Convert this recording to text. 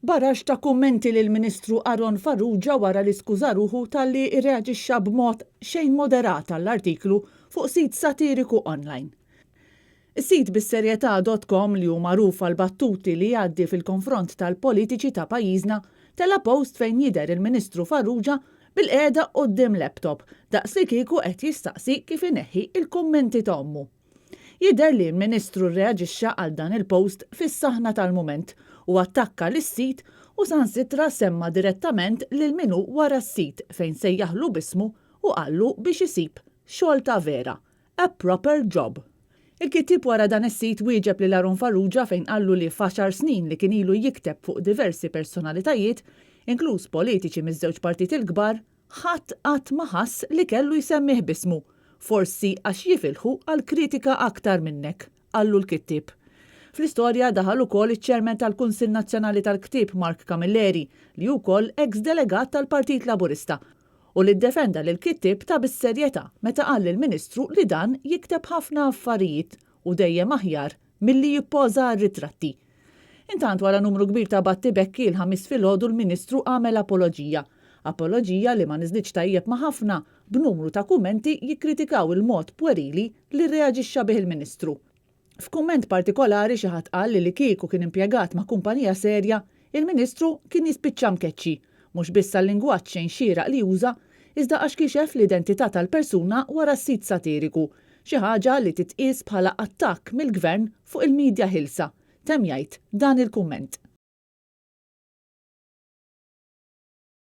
Baraxx ta' kummenti lill-Ministru Aaron Farrugia wara li skuża ruħu talli rreaġixxa b'mod xejn moderat għall-artiklu fuq sit satiriku online. Is-sit Bis-Serjetà dot com li hu magħruf għall-battuti li jgħaddi fil-konfront tal-politiċi ta' pajjiżna tella' post fejn jidher il-Ministru Farrugia bilqiegħda quddiem laptop daqslikieku qed jistaqsi kif ineħħi l-kummenti ta' ommu. Jidher li l-Ministru rreaġixxa għal dan il-post fis-saħna tal-mument u attakka lis-sit u saħansitra semma direttament lil min hu wara s-sit fejn sejjaħlu b'ismu u qallu biex isib xogħol ta' vera, a proper job. Il-kittieb wara dan is-sit wieġeb lil Aaron Farrugia fejn qallu li f'għaxar snin li kien ilu jikteb fuq diversi personalitajiet, inkluż politiċi miż-żewġ partiti l-kbar, ħadd qatt ma ħass li kellu jsemmih b'ismu, forsi għax jifilħu għal kritika aktar minnek, qallu l-kittieb. Fl-istorja daħal ukoll iċ-Chairman tal-Kunsill Nazzjonali tal-Ktieb Mark Camilleri, li hu wkoll eks delegat tal-Partit Laburista u li ddefenda lill-kittieb ta' bis-serjetà meta qal lill-Ministru li dan jikteb ħafna affarijiet u dejjem aħjar milli jippoża għar-ritratti. Intant wara numru kbir ta' battibekki l-Ħamis filgħodu l-Ministru għamel apoloġija. Apoloġija li ma niżlitx tajjeb ma' ħafna, b'numru ta' kummenti jikkritikaw il-mod pwerili li rreaġixxa bih il-Ministru. F'kumment partikolari xi ħadd qal li li kieku kien impjegat ma' kumpanija serja, il-Ministru kien jispiċċa mkeċċi, mhux biss għal-lingwaġġ xejn xieraq li uża, iżda għax kixef l-identità tal-persuna wara s-sit satiriku, xi ħaġa li titqies bħala attakk mill-Gvern fuq il-midja ħielsa, temm jgħid dan il-kumment.